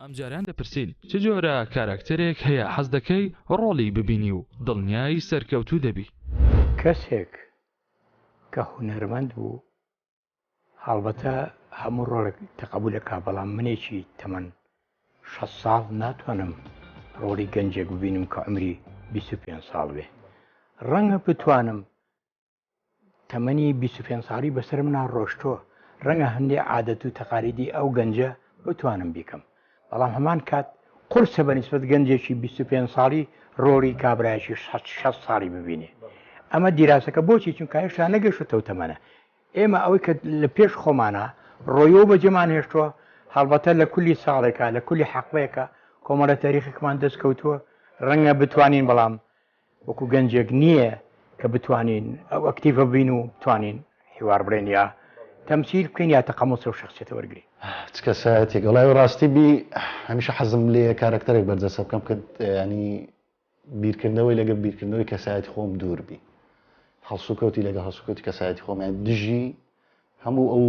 ئەمجارەیان دەپرسین چ جۆرە کاراکتەرێک هەیە حەز دەکەی ڕۆڵی ببینی و دڵنیای سەرکەوتوو دەبی؟ کەسێک کە هونەرمەند بوو هەڵبەتە هەموو ڕۆڵێک تەقەبول ئەکا بەڵام منێکی تەمەن 60 ساڵ ناتوانم ڕۆڵی گەنجێک ببینم کە عمری 25 ساڵ بێ ڕەنگە بتوانم تەمەنی 25 ساڵی بەسەر منا ڕۆشتووە ڕەنگە هەندێ عادەت و تەقالیدی ئەو گەنجە بتوانم بیکەم بەڵام هەمان کات قورسە بە نیسبەت گەنجێکی 25 ساڵی ڕۆڵی کابرایەکی 60 ساڵی ببینێ ئەمە دیراسەکە بۆچی چونکە هێشتا نەگەشتەوە تەمەنە ئێمە ئەوەی کە لە پێش خۆمانە ڕۆیەوە بەجێمان هێشتووە هەڵبەتە لە کولی ساڵێکا لە کولی حەقبەیەکە کۆمەڵە تاریخێکمان دەست کەوتووە ڕەنگە بتوانین بەڵام وەکو گەنجێک نییە کە بتوانین ئەو ئەکتیڤە بین و بتوانین حیوار بڵێن یا تەمسیل بکەین یا تەقەموس لەو شەخسیەتە وەرگرین. چ کەسایەتیەک وەڵای ڕاستی بی هەمیشە حەزم لێیە کارەکتەرێک بەرجەستە بکەم کە یانی بیرکردنەوەی لەگەڵ بیرکردنەوەی کەسایەتی خۆم دوور بی هەڵسوکەوتی لەگەڵ هەڵسوکەوتی کەسایەتی خۆم یان دژی هەموو ئەو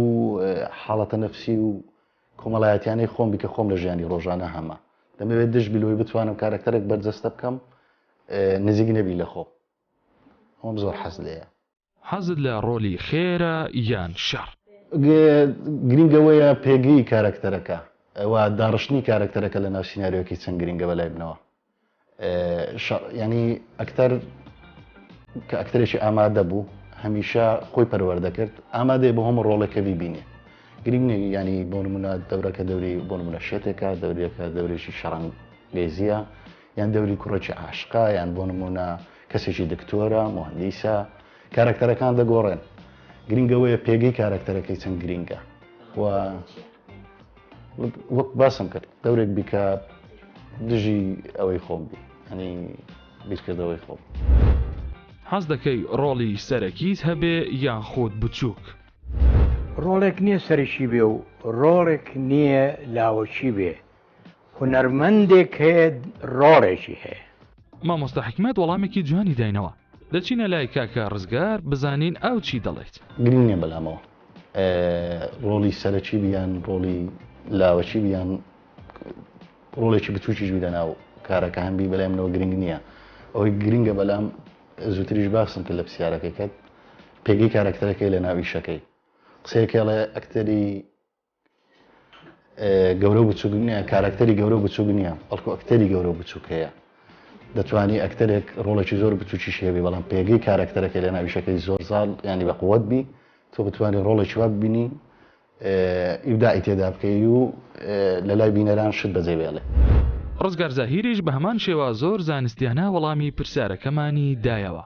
حاڵەتە نەفسی و کۆمەڵایەتیانەی خۆم بی کە خۆم لە ژیانی ڕۆژانە هەمە دەمەوێت دژ بی لەوەی بتوانم کارەکتەرێک بەرجەستە بکەم نزیک نەبی لە خۆم ئەوم زۆر حەز لێیە. حەزت لە ڕۆلی خێرە یان شەڕ؟ گرینگ ئەوەیە پێگەی کارەکتەرەکە و داڕشتنی کارەکتەرەکە لەناو سیناریۆکەی چەند گرینگە بەلای منەوە. شەڕ یانی ئەکتەر کە ئەکتەرێکی ئامادە بوو هەمیشە خۆی پەروەردە کرد ئامادەیە بۆ هەموو ڕۆڵێک کە بیبینێ گرینگ نییە یانی بۆ نمونە دەورەکە دەوری بۆ نمونە شێتێکە دەورێکە دەورێکی شەڕانگێزیە یان دەوری کوڕێکی عاشقە یان بۆ نمونە کەسێکی دکتۆرە موهەندیسە کارەکتەرەکان دەگۆڕێن گرینگ ئەوەیە پێگەی کارەکتەرەکەی چەند گرینگە و وەک باسم کرد دەورێک بی کە دژی ئەوەی خۆم بی ئەنی بیرکردەوەی خۆم. حەز دەکەی ڕۆڵی سەرەکیت هەبێ یان خۆت بچووک؟ ڕۆڵێک نییە سەرەکی بێ و ڕۆڵێک نییە لاوەکی بێ هونەرمەندێک هەیە ڕۆڵێکی هەیە. مامۆستا حیکمەت وەڵامێکی جوانی داینەوە. دەچینە لای کاکە ڕزگار بزانین ئەو چی دەڵێت. گرینگ نیە بەلامەوە ڕۆڵی سەرەکی بی یان ڕۆڵی لاوەکی بی یان ڕۆڵێکی بچووکیش بی لەناو کارەکە هەم بی بەلای منەوە گرنگ نییە ئەوەی گرنگە بەلام زووتریش باسم کرد لە پرسیارەکەی کەت پێگەی کارەکتەرەکەی لەناو ئیشەکەی قسەیەکێڵێ ئەکتەری گەورە و بچوک نییە کارەکتەری گەورە و بچوک نییە بەڵکو ئەکتەری گەورە و بچوک هەیە دەتوانی ئەکتەرێک ڕۆڵێکی زۆر بچوکیش هەبی بەڵام پێگەی کارەکتەرەکەی لە ناویشەکەی زۆر زاڵ ینی بە قوت بی تۆ بتوانانی ڕۆڵێکی وا ببینی ئیبداعی تێدا بکەی و لە لای بینەران شت بەجێ بێڵێ. ڕزگار زاهیریش بە هەمان شێوە زۆر زانستیانە وەڵامی پرسیارەکەمانی دایەوە.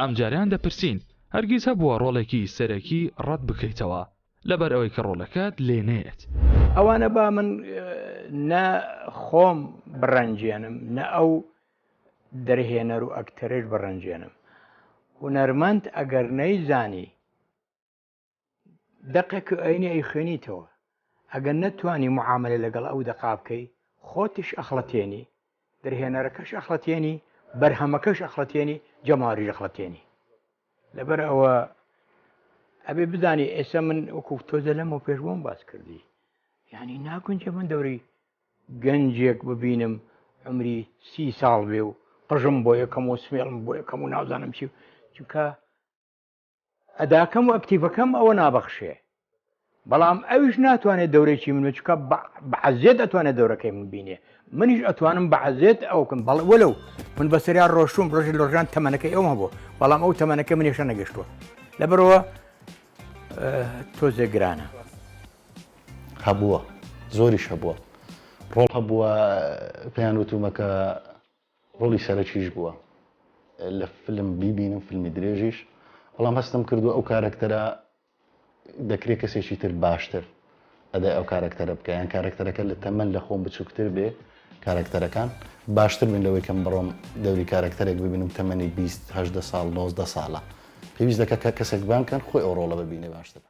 ئەمجارەیان دەپرسین، هەرگیز هەبووە ڕۆڵێکی سەرەکی ڕەت بکەیتەوە لەبەر ئەوەی کە ڕۆڵەکەت لێ نەیەت؟ ئەوانە با من نە خۆم بڕەنجێنم نە ئەو دەرهێنەر و ئەکتەرێش بڕەنجێنم. هونەرمەند ئەگەر نەیزانی دەقێک ئەینی ئەیخوێنیتەوە ئەگەر نەتوانی معاملە لەگەڵ ئەو دەقا بکەی خۆتیش ئەخڵەتێنی دەرهێنەرەکەش ئەخڵەتێنی بەرهەمەکەش ئەخڵەتێنی جەماوەریش ئەخڵەتێنی لەبەر ئەوە ئەبێ بزانی ئێستا من وەکو تۆزە لەمەوە پێش بۆم باس کردی یعنی ناگونجێ من دەوری گەنجێک ببینم عمری سی ساڵ بێ و قژم بۆ یەکەم و سمێڵم بۆ یەکەم و نازانم چی چونکە ئەداکەم و ئەکتیڤەکەم ئەوە نابەخشێ بەڵام ئەویش ناتوانێت دەورێکی من چکە بەعزێت ئەتوانێت دەورەکەی من بینێ منیش ئەتوانم بەعزێت ئەوکەم بەڵ وەلو من بەسەریا ڕۆشتوم ڕۆژی لۆژان تەمەنەکەی ئەوم هەبوو بەڵام ئەو تەمەنەکە من هێشتا نەگەشتووە لەبەرەوە تۆزێ گرانە هەبووە زۆریش هەبووە ڕۆڵ هەبووە پێیان وتومە کە ڕۆڵی سەرەکیش بووە لە فلم بیبینم فیلمی درێژیش بەڵام هەستم کردووە ئەو کارەکتەرە دەکرێت کەسێکی تر باشتر ئەدای ئەو کارەکتەرە بکە یان کارەکتەرەکە لە تەمەن لە خۆم بچووکتر بێ کارەکتەرەکان باشتر بن لەوەی کەم بڕۆم دەوری کارەکتەرێک ببینم تەمەنی 20 هەژدە ساڵ 19 ساڵە پێویست دەکە کە کەسێک بان کەن خۆی ئەو ڕۆڵە ببینێ باشتر.